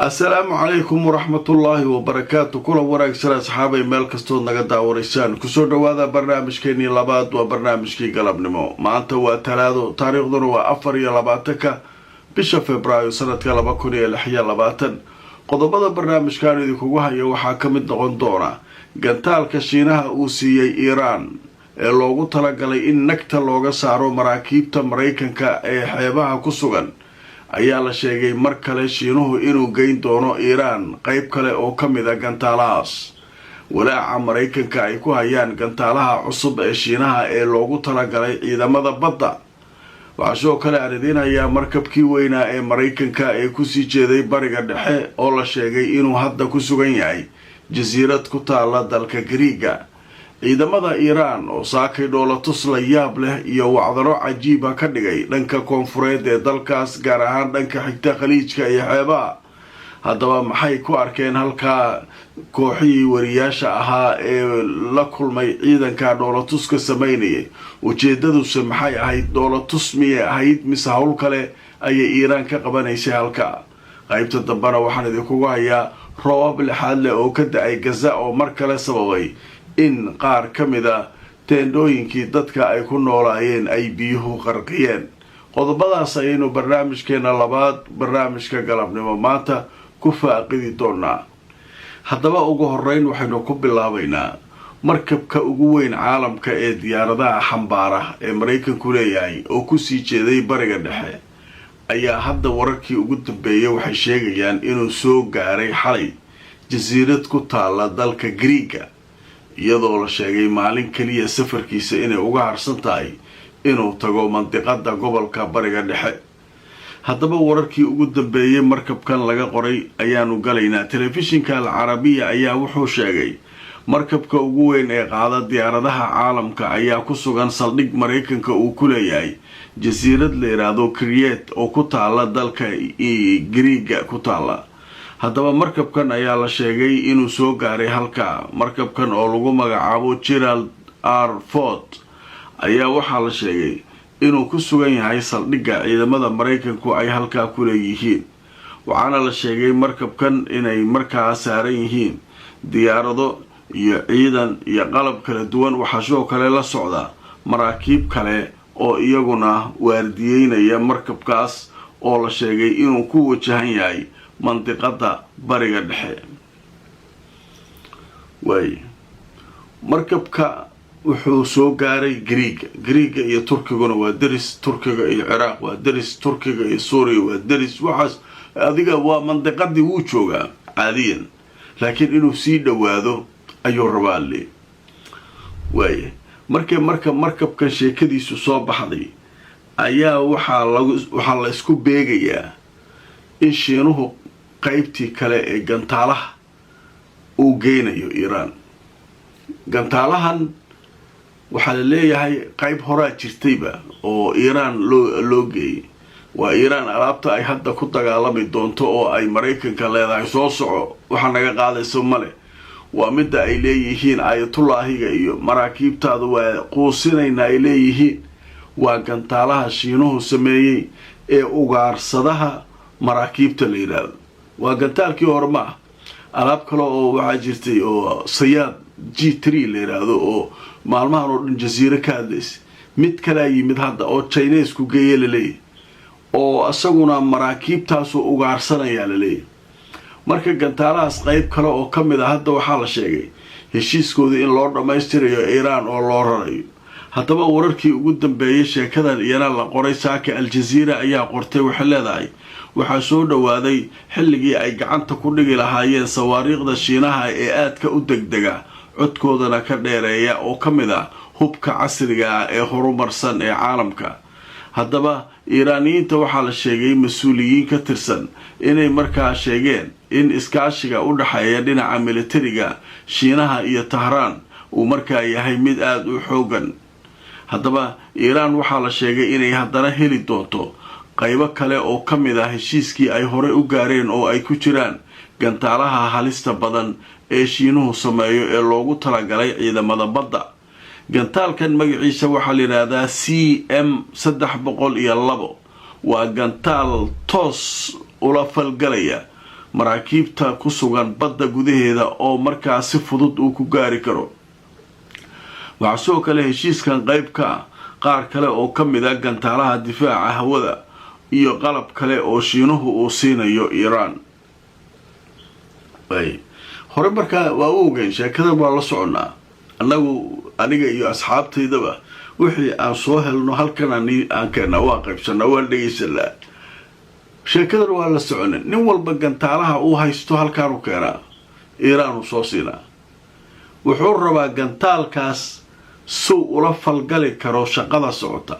Asalaamu calaykum waraxmatullaahi wabarakaatu. Kulan wanaagsan, asxaabay, meel kastood naga daawanaysaan. Kusoo dhawaada barnaamijkeenii labaad, waa barnaamijkii galabnimo. Maanta waa Talaado, taariikhduna waa 24-ka bisha Februaayo, sanadka 2026. Qodobada barnaamijkan idinkugu haya waxaa ka mid noqon doona gantaalka Shiinaha uu siiyey Iiraan ee loogu talagalay in nagta looga saaro maraakiibta Maraykanka ee xeebaha ku sugan ayaa la sheegay mar kale Shiinuhu inuu geyn doono Iiraan qeyb kale oo ka mid a gantaalahaas. Walaaca Maraykanka ay ku hayaan gantaalaha cusub ee Shiinaha ee loogu talagalay ciidamada badda. Waxaa sidoo kale aan idiin hayaa markabkii weynaa ee Maraykanka ee kusii jeeday Bariga Dhexe oo la sheegay inuu hadda ku sugan yahay jasiirad ku taala dalka Gariiga. Ciidamada Iiraan oo saakay dhoolatus la yaab leh iyo wacdaro cajiiba ka dhigay dhanka koonfureed ee dalkaas, gaar ahaan dhanka xigta Khaliijka iyo xeebaha. Haddaba maxay ku arkeen halkaa kooxihii wariyaasha ahaa ee la kulmay ciidanka dhoolatuska sameynayay? Ujeedaduse maxay ahayd? Dhoolatus miyay ahayd mise howl kale ayay Iiraan ka qabanaysay halkaa? Qaybta dambena waxaan idinkugu hayaa roobab lixaad leh oo ka da-ay Gaza oo mar kale sababay in qaar ka mid a teendhooyinkii dadka ay ku noolaayeen ay biyuhu qarqiyeen. Qodobadaas ayaynu barnaamijkeena labaad, barnaamijka galabnimo maanta, ku faaqidi doonaa. Haddaba ugu horeyn waxaynu ku bilaabaynaa markabka ugu weyn caalamka ee diyaaradaha xambaara ee Maraykanku leeyahay oo kusii jeeday Bariga Dhexe ayaa hadda wararkii ugu dambeeyay waxay sheegayaan inuu soo gaaray xalay jasiirad ku taala dalka Griiga, iyadoo la sheegay maalin keliya safarkiisa inay uga harsan tahay inuu tago mandiqada gobolka Bariga Dhexe. Haddaba wararkii ugu dambeeyey markabkan laga qoray ayaanu galaynaa. Telefishinka Al Carabiya ayaa wuxuu sheegay markabka ugu weyn ee qaada diyaaradaha caalamka ayaa ku sugan saldhig Maraykanka uu ku leeyahay jasiirad la yidhaahdo Crete oo ku taala dalka Griiga ku taala. Haddaba markabkan ayaa la sheegay inuu soo gaaray halka. Markabkan oo lagu magacaabo Gerald R Ford ayaa waxaa la sheegay inuu ku sugan yahay saldhigga ciidamada Maraykanku ay halkaa ku leeyihiin. Waxaana la sheegay markabkan inay markaa saaran yihiin diyaarado iyo ciidan iyo qalab kala duwan. Waxaa sidoo kale la socda maraakiib kale oo iyaguna waardiyeynaya markabkaas oo la sheegay inuu ku wajahan yahay mandiqada Bariga Dhexe. Waay, markabka wuxuu soo gaaray Griiga. Griiga iyo Turkiguna waa deris, Turkiga iyo Ciraaq waa deris, Turkiga iyo Suuriya waa deris. Waxaas adiga waa mandiqadii wuu joogaa caadiyan, laakiin inuu sii dhowaado ayuu rabaa le. Waaya, markay marka markabkan sheekadiisu soo baxday ayaa waxaa lagu waxaa la isku beegayaa in Shiinuhu qaybtii kale ee gantaalaha uu geynayo Iiraan. Gantaalahan waxaa la leeyahay qayb horaa jirtayba oo Iiraan loo geeyay. Waa Iiraan alaabta ay hadda ku dagaalami doonto oo ay Maraykanka leedahay soo soco, waxaa naga qaadaysa male. Waa midda ay leeyihiin Ayatullaahiga iyo maraakiibtaada waa quusinayna ay leeyihiin. Waa gantaalaha Shiinuhu sameeyey ee ugaarsadaha maraakiibta la yidhaahdo. Waa gantaalkii hore ma ah. Alaab kale oo waxaa jirtay oo Sayaad G3 la yidhaahdo oo maalmahan oo dhan jasiiro ka hadlaysay. Mid kalaa yimid hadda oo Chinesku geeye laleeyahy oo isaguna maraakiibtaasuu ugaarsanayaa laleeyahy. Marka gantaalahaas qayb kale oo ka mid a hadda waxaa la sheegay heshiiskooda in loo dhammaystirayo Iiraan oo loo rarayo. Haddaba wararkii ugu dambeeyay sheekadan iyana la qoray saaka, Al-Jaziira ayaa qortay. Waxay leedahay waxaa soo dhowaaday xilligii ay gacanta ku dhigi lahaayeen sawaariikhda Shiinaha ee aadka u degdega, codkoodana ka dheereeya, oo ka mid ah hubka casriga ah ee horumarsan ee caalamka. Haddaba Iiraaniyiinta waxaa la sheegay mas-uuliyiin ka tirsan inay markaa sheegeen in iskaashiga u dhexeeya dhinaca militariga Shiinaha iyo Tahraan uu markaa yahay mid aada u xoogan. Haddaba Iiraan waxaa la sheegay inay haddana heli doonto qaybo kale oo ka mid ah heshiiskii ay horey u gaareen, oo ay ku jiraan gantaalaha halista badan ee Shiinuhu sameeyo ee loogu talagalay ciidamada badda. Gantaalkan magaciisa waxaa la yidhaahdaa CM 302. Waa gantaal toos ula falgalaya Maraakiibta ku sugan badda gudaheeda oo markaa si fudud uu ku gaari karo. Waxaa sidoo kale heshiiskan qayb ka ah qaar kale oo ka mid a gantaalaha difaaca hawada iyo qalab kale oo Shiinuhu uu siinayo Iiraan. Hore markaa waa u ogeyn, sheekadan waa la soconnaa annagu, aniga iyo asxaabtaydaba. Wixii aan soo helno halkan aan keennaa, waa qaybsanaa, waan dhegaysanaa. Sheekadan waa la soconin. Nin walba gantaalaha uu haysto halkaanu keenaa, Iiraanu soo siinaa. Wuxuu rabaa gantaalkaas sow ula falgali karo shaqada socota,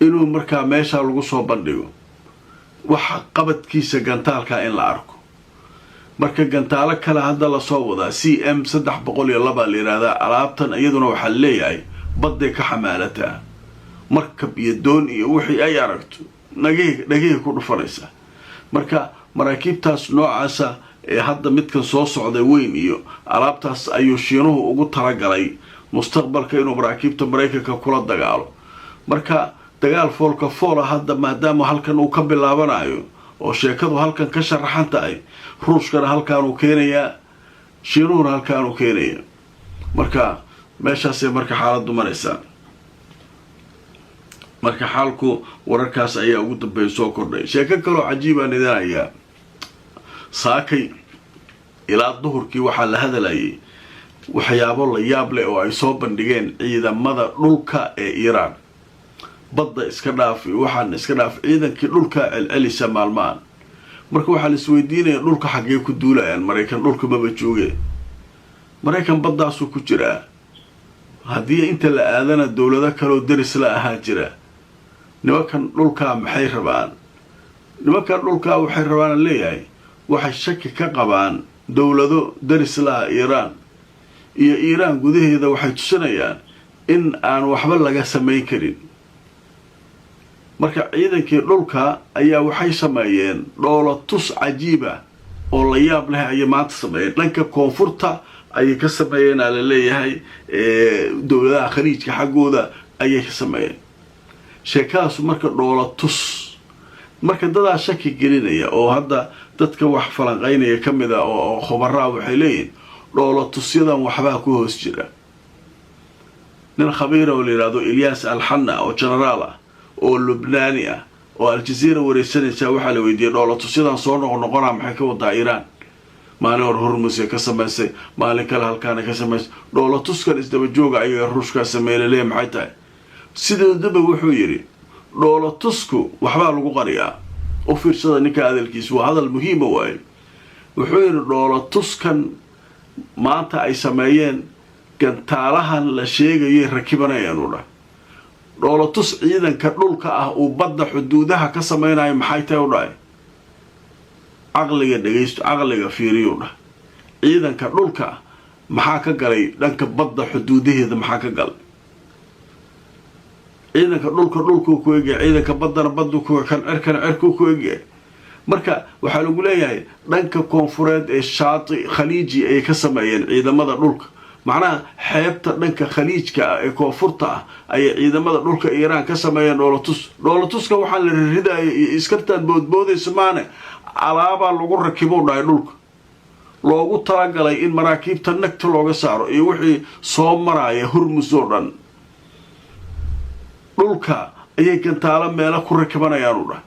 inuu markaa meeshaa lagu soo bandhigo waxa qabadkiisa gantaalkaa in la arko. Marka gantaalo kale hadda lasoo wadaa, CM 302 la yidhaahdaa alaabtan. Iyaduna waxaa leeyahay badday ka xamaalataa, markab iyo doon iyo wixii ay aragto nagih dhagihii ku dhufanaysa. Marka maraakiibtaas noocaasa ee hadda midkan soo socday weyn iyo alaabtaas ayuu Shiinuhu ugu talagalay mustaqbalka inuu maraakiibta Maraykanka kula dagaalo. Marka dagaal foolka foola hadda, maadaama halkan uu ka bilaabanayo oo sheekadu halkan ka sharaxan tahay, Ruushkana halkaanuu keenayaa, Shiinuhuna halkaanuu keenaya. Marka meeshaasay marka xaaladdu maraysaa. Marka xaalku wararkaas ayaa ugu dambeeya soo kordhay. Sheeko kaloo cajiibaan idin hayaa. Saakay ilaa duhurkii waxaa la hadalayay waxyaabo la yaab leh oo ay soo bandhigeen ciidamada dhulka ee Iiraan. Badda iska dhaaf, waxaan iska dhaaf, ciidankii dhulka celcelisa maalmahan. Marka waxaa la isweydiinaya, dhulka xaggee ku duulayaan? Maraykan dhulka maba jooge, Maraykan baddaasuu ku jiraa. Haddii inta la aadana dowlado kaloo deris la ahaa jira. Nimankan dhulkaa maxay rabaan? Nimankan dhulkaa waxay rabaan, leeyahay, waxay shaki ka qabaan dowlado deris laha Iiraan iyo Iiraan gudaheeda. Waxay tusinayaan in aan waxba laga samayn karin. Marka ciidankii dhulka ayaa waxay sameeyeen dhoola tus cajiiba oo la yaab leh ayay maanta sameeyeen. Dhanka koonfurta ayay ka sameeyeen, aa la leeyahay, dowladaha Khaliijka xaggooda ayay ka sameeyeen sheekadaasu. Marka dhoola tus, marka dadaa shaki gelinaya oo hadda dadka wax falanqaynaya ka mid a oo khubaraa waxay leeyihin dhoola tusyadan waxbaa ku hoos jira. Nin khabiira oo la yidhahdo Ilyas Alxanna oo genaraal ah oo Lubnaani ah oo Aljaziira wareysanaysaa waxaa la weydiiyey, dhoola tusyadan soo noqonoqonaa maxay ka wadaa Iiraan? Maalin hor Hormusay ka samaysay, maalin kale halkaana ka samaysay. Dhoola tuskan isdaba jooga ayaga Ruushkaa sameeyay leeya, maxay tahay? Sidoodaba wuxuu yidhi, dhoola tusku waxbaa lagu qariyaa. U fiirsada ninka hadalkiisa, waa hadal muhiima waaye. Wuxuu yidhi, dhoola tuskan maanta ay sameeyeen, gantaalahan la sheegayay rakibanayaan u dhah, dhoolatus ciidanka dhulka ah uu badda xuduudaha ka samaynayo maxay tahay, u dhahay. Caqliga dhegaysto, caqliga fiiriyu dhah. Ciidanka dhulka maxaa ka galay dhanka badda xuduudaheeda? Maxaa ka galay ciidanka dhulka? Dhulkuu ku egyahay. Ciidanka baddana baddu ku, kan cirkana cirkuu ku egyahay. Marka waxaa lagu leeyahay dhanka koonfureed ee shaati Khaliiji ay ka sameeyeen ciidamada dhulka, macnaha xeebta dhanka Khaliijka ah ee koonfurta ah ayay ciidamada dhulka Iiraan ka sameeyeen dhoolatus. Dhoolatuska waxaa la riridaya iyo iskartaan boodboodaysa maane, alaabaa lagu rakibow dhahay dhulka loogu talagalay in maraakiibta nagta looga saaro iyo wixii soo maraya Hurmus oo dhan. Dhulka ayay gantaalo meelo ku rakibanayaan, u dhahay.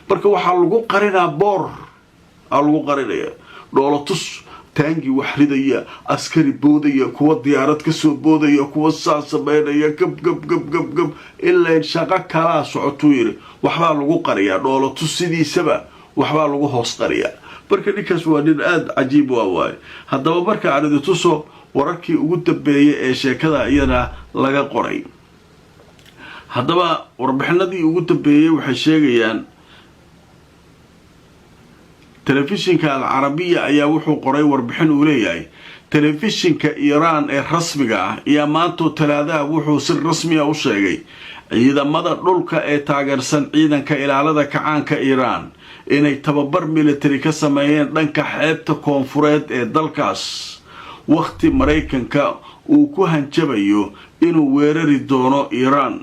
Marka waxaa lagu qarinaa, boor aa lagu qarinaya. Dhoolatus taangi wax ridaya, askari boodaya, kuwa diyaarad kasoo boodaya, kuwa saa sameynaya, gab gab gab gab gab, ilaa shaqo kalaa socotuu yidhi. Waxbaa lagu qariyaa dhoolatus, sidiisaba waxbaa lagu hoos qariyaa. Marka ninkaas waa nin aada cajiib waa waaye. Haddaba marka aan idin tuso wararkii ugu dambeeyay ee sheekada iyana laga qoray. Haddaba warbixinadii ugu dambeeyey waxay sheegayaan, telefishinka Alcarabiya ayaa wuxuu qoray warbixin uu leeyahay telefishinka Iiraan ee rasmiga ah ayaa maantoo Talaadaha wuxuu si rasmiya u sheegay ciidamada dhulka ee taageersan Ciidanka Ilaalada Kacaanka Iiraan inay tababar military ka sameeyeen dhanka xeebta koonfureed ee dalkaas, wakhti Maraykanka uu ku hanjabayo inuu weerari doono Iiraan.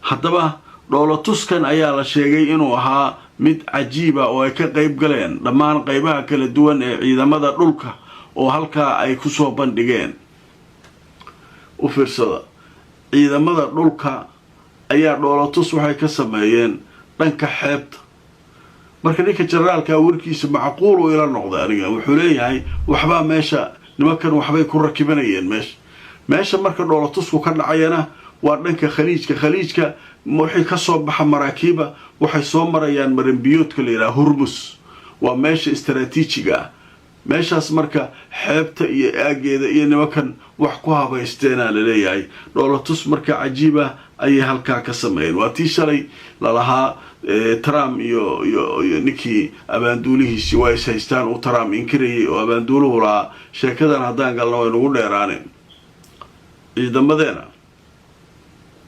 Haddaba dhoolotuskan ayaa la sheegay inuu ahaa Mid cajiiba oo ay ka qayb galeen dhammaan qaybaha kala duwan ee ciidamada dhulka oo halkaa ay kusoo bandhigeen. U fiirsada, ciidamada dhulka ayaa dhoolatus waxay ka sameeyeen dhanka xeebta. Marka ninka generaalka warkiisa macquul uu ila noqday aniga. Wuxuu leeyahay waxbaa meesha, nimankan waxbay ku rakibanayeen meesha. Marka dhoolatusku ka dhacayana waa dhanka Khaliijka. Khaliijka wixii kasoo baxa maraakiiba waxay soo marayaan maranbiyoodka la yidhaha Hurmus, waa meesha istaraatiijiga ah meeshaas. Marka xeebta iyo aageeda iyo nimankan wax ku habaysteena laleeyahay. Dhoolatus marka cajiib ah ayay halkaa ka sameeyeen. Waa tii shalay lalahaa Trump iyo ninkii abaanduulihiisi waa is haystaan, uu Trump inkirayay oo abaanduuluhu lahaa sheekadan haddaan galna way nagu dheeraaneen ciidamadeena,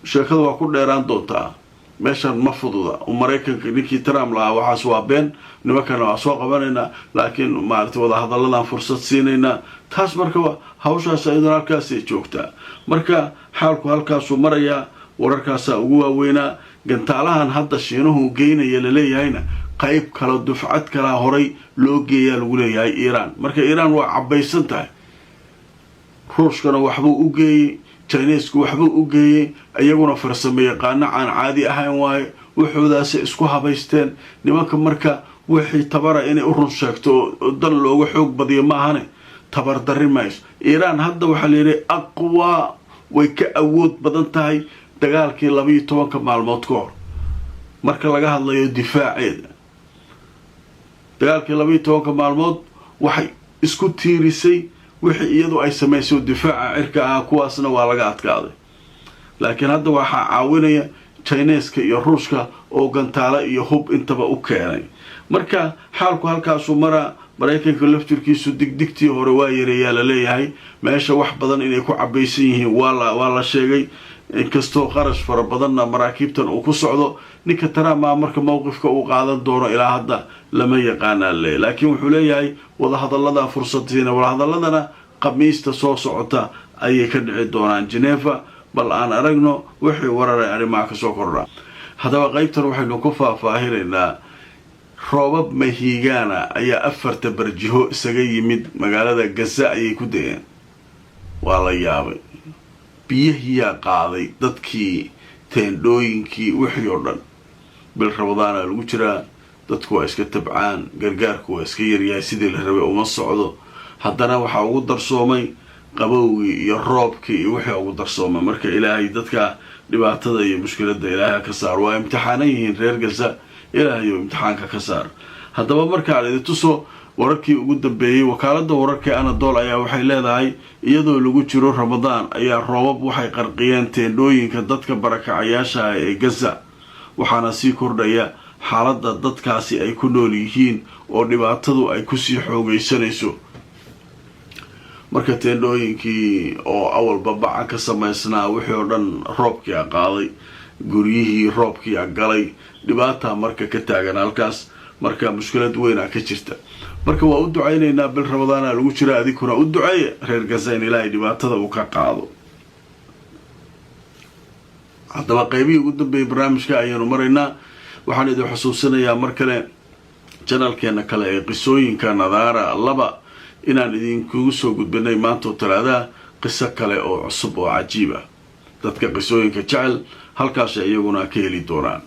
sheekada waa ku dheeraan doontaa, meeshan ma fududa. Maraykanka ninkii Trump lahaa waxaas waa been, nimankana waa soo qabanaynaa, laakiin maarata wadahadalladan fursad siinaynaa. Taas marka hawshaas iyaduna halkaasay joogtaa. Marka xaalku halkaasuu marayaa. Wararkaasaa ugu waaweynaa. Gantaalahan hadda Shiinuhu geynaya laleeyahayna, qayb kale, dufcad kalaa horay loo geeyaa lagu leeyahay Iiraan. Marka Iiraan waa cabaysan tahay. Ruushkana waxbuu u geeyey, Chinesku waxbuu u geeyey, iyaguna farsamo yaqaano aan caadi ahayn waaye, wuxuudaasay isku habaysteen nimanka. Marka wixii tabara inay u run sheegto oo dan looga xoog badiyo maahane, tabar darri mayso Iiraan. Hadda waxaa layidhi aqwaa, way ka awood badan tahay dagaalkii 12-ka maalmood ka hor marka laga hadlayo difaaceeda. Dagaalkii 12-ka maalmood waxay isku tiirisay wixii iyadu ay samaysay difaaca cirka ah, kuwaasna waa laga adkaaday. Laakiin hadda waxaa caawinaya Chineska iyo Ruushka oo gantaalo iyo hub intaba u keenay. Marka xaalku halkaasuu maraa. Maraykanka laftirkiisu digdigtii hore waa yareeyaa laleeyahay. Meesha wax badan inay ku cabaysan yihiin waa la sheegay, inkastoo qarash fara badanna maraakiibtan uu ku socdo. Ninka Trump marka mowqifka uu qaadan doono ilaa hadda lama yaqaanaa le, laakiin wuxuu leeyahay wadahadallada fursad siina. Wadahadaladana Khamiista soo socota ayay ka dhici doonaan Geneva. Bal aan aragno wixii wararay arrimaha kasoo kordha. Haddaba qaybtan waxaynu ku faahfaahinaynaa roobab mahiigaana ayaa afarta barjiho isaga yimid, magaalada Gaza ayay ku da'een. Waa la yaabay, biyihiyaa qaaday dadkii, teendhooyinkii, wixii oo dhan. Bil Ramadaana lagu jiraa, dadku waa iska tabcaan, gargaarku waa iska yaryahay, sidii la rabay uma socdo. Haddana waxaa ugu darsoomay qabowgii iyo roobkii iyo wixii ugu darsoomay. Marka Ilaahay dadka dhibaatada iyo mushkiladda Ilaahay ka saar. Waa imtixaanan yihiin reer Gaza, Ilaahayo imtixaanka ka saar. Haddaba markaan idin tuso wararkii ugu dambeeyey, wakaaladda wararka Anadol ayaa waxay leedahay iyadoo lagu jiro Ramadaan ayaa roobab waxay qarqiyeen teendhooyinka dadka barakacayaasha ah ee Gaza, waxaana sii kordhaya xaaladda dadkaasi ay ku nool yihiin oo dhibaatadu ay kusii xoogaysanayso. Marka teendhooyinkii oo awalba baca ka samaysnaa, wixii oo dhan roobkii a qaaday, guryihii roobkii a galay, dhibaataa marka ka taagan halkaas. Marka mushkilad weynaa ka jirta. Marka waa u ducaynaynaa, bil Ramadaana lagu jira, adinkuna u duceeya reer Gaza in Ilaahay dhibaatada uu ka qaado. Haddaba qaybihii ugu dambeeyay barnaamijka ayaanu maraynaa. Waxaan idin xusuusinayaa mar kale channelkeena kale ee Qisooyinka Nadaara 2 inaan idinkugu soo gudbinay maantoo Talaadaha qiso kale oo cusub oo cajiib ah. Dadka qisooyinka jecel halkaasay iyaguna ka heli doonaan.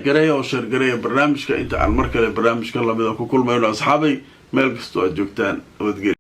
Gareeya oo share gareeya barnaamijka. Inta aan mar kale barnaamijkan lamida ku kulmayno, asxaabay, meel kastoo aad joogtaan, nabadgelya.